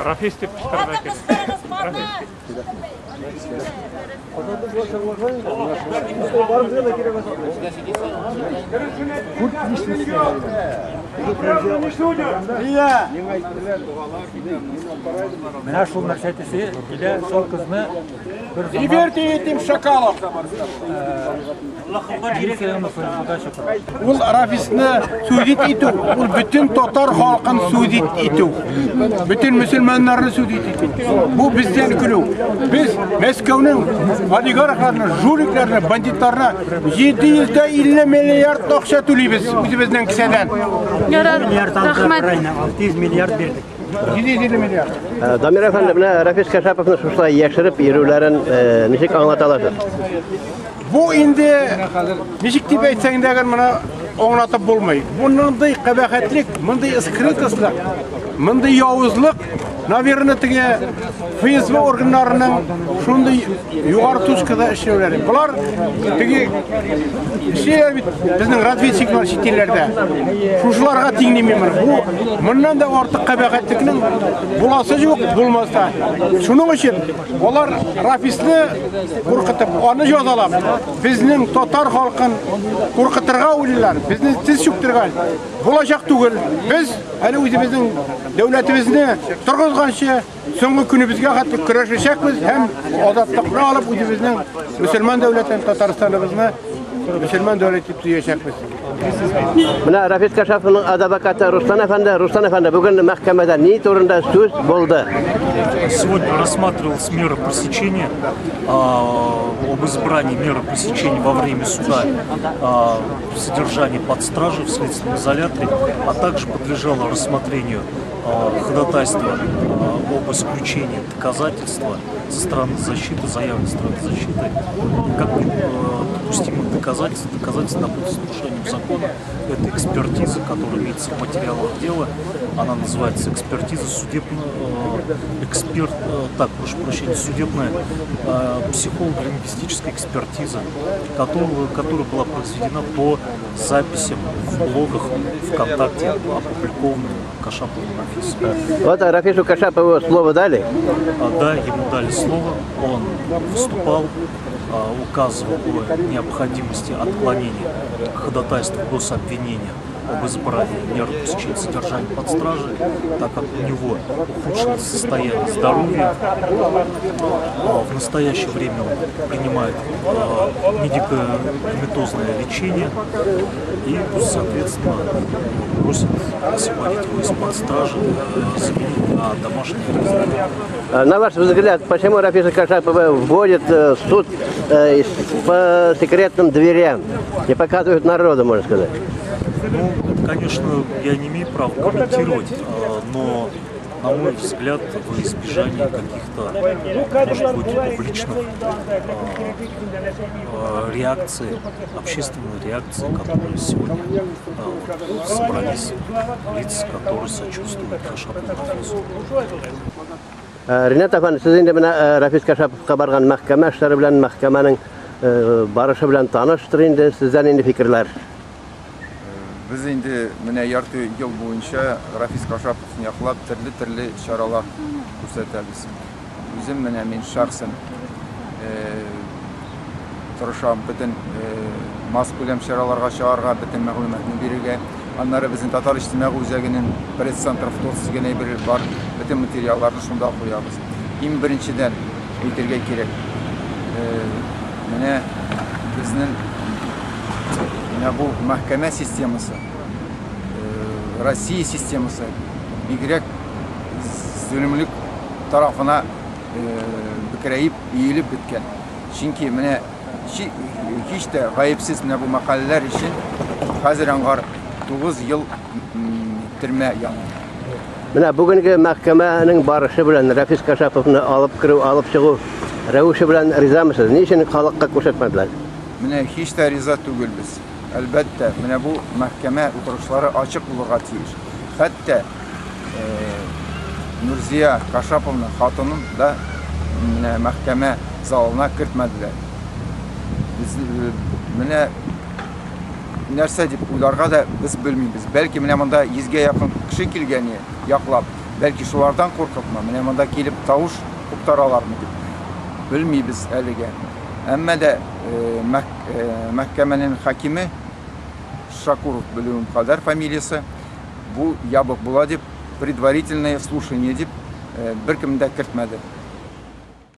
Рафис дип кычкырырга кирәк. Рафис. Менә шул нәрсә әйтәсе килә, шул кызны бер заман Не верьте этим шакалам! Милициянең ФСБга чакыра. Ул Рафисны судить итү, ул бөтен татар халкын судить итү. Бөтен мөселманнарны судить итү. Бу бездән көлү. Без Мәскәүнең олигархларына, жуликларына, бандитларына 750 миллиард акча түлибез үзебезнең кесәдән. Ярар, Миллиард алдылар рәхмәт. бер айна, 600 миллиард бирдек. 750 миллиард. Дамир әфәнде, менә Рафис Кашаповны шушылай яшереп йөрүләрен ничек аңлата аласыз? Бу инде ничек дип әйтсәң дә моны аңлатып булмый. Мондый кабахәтлек, мондый скрытослык, мондый явызлык, наверное, теге ФСБ органнарының шундый югары точкада эшләүләре. Болар теге эшләйләр бит безнең разведчиклар чит илләрдә. Шушыларга тиңлимин моны. Бу моннан да артык кабахәтлекнең буласы юк, булмас та. Шуның өчен алар Рафисны куркытып, аны җәзалап, безнең татар халкын куркытырга уйлыйлар, безне тез чүктерергә. Булачак түгел. Без әле үзебезнең дәүләтебезне торгызганчы соңгы көнебезгә хәтле көрәшәчәкбез һәм азатлыкны алып үзебезнең мөселман дәүләтен Татарстаныбызны мөселман дәүләте дип төзәчәкбез. Менә Рафис Кашаповның адвокаты Руслан әфәнде, Руслан әфәнде, бүген мәхкәмәдә ни турында сүз булды? Сегодня рассматривалась мера пресечения, об избрании меры пресечения во время суда, содержания под стражей в следственном изоляторе, а также подлежало рассмотрению ходатайство об исключении доказательства со стороны защиты, заявленной стороны защиты, как допустимых доказательств, доказательств допустимых с нарушением закона. Это экспертиза, которая имеется в материалах дела. Она называется экспертиза судебная, эксперт, так, прошу прощения, судебная психолого-лингвистическая экспертиза, которая была произведена по записям в блогах ВКонтакте, опубликованных Кашаповым Рафисом. Вот Рафису Кашапову слово дали? Да, ему дали слово, он выступал, указывал о необходимости отклонения ходатайства гособвинения об избрании меры пресечения содержания под стражей, так как у него ухудшилось состояние здоровья. В настоящее время он принимает медикаментозное лечение и, соответственно, просит освободить его из-под стражи, заменить на домашний арест. На ваш взгляд, почему Рафиса Кашапова вводит в суд по секретным дверям и показывают народу, можно сказать? Ну, конечно, я не имею права комментировать, но, на мой взгляд, во избежание каких-то, может быть, публичных реакций, общественной реакции, которые сегодня собрались лица, которые сочувствуют Кашапову Рафису. Ринат әфәнде, сез инде менә Рафис Кашаповка барган мәхкәмә эшләре белән, мәхкәмәнең барышы белән таныштыр инде, сездән инде фикерләр. Без инде менә ярты ел буенча Рафис Кашаповны яклап төрле-төрле чаралар күрсәтәбез. Үзем менә мин шәхсән тырышам бөтен масс-күләм чараларга чыгарга, бөтен мәгълүматны бирергә. Аннары безнең Татар иҗтимагый үзәгенең пресс-центр в дигән әйбер бар, бөтен материалларны шунда куябыз. Иң беренчедән әйтергә кирәк, менә безнең менә бу мәхкәмә системасы, Россия системасы бигрәк зөлемлек тарафына бекерәеп, иелеп беткән. Чөнки менә һич тә гаепсез менә бу мәкаләләр өчен хәзер аңгар 9 ел төрмә яный. Менә бүгенге мәхкәмәнең барышы белән Рафис Кашаповны алып керү, алып чыгу рәвеше белән ризамысыз? Ни өчен халыкка күрсәтмәделәр? Менә һич тә риза түгелбез. Әлбәттә, менә бу мәхкәмә утырышлары ачык булырга тиеш. Хәтта Нурзия Кашаповның хатынын да менә мәхкәмә залына кертмәделәр. Без менә нәрсә дип уйларга да без белмибез. Бәлки менә монда 100гә якын кеше килгән яклап. Бәлки шулардан куркыпмы, менә монда килеп тавыш куптаралармы дип белмибез әлегә. Әмма дә мәхкәмәнең хакиме Шакуров белүем кадәр фамилиясе, бу ябык була дип, предварительное слушание дип беркемне дә кертмәде.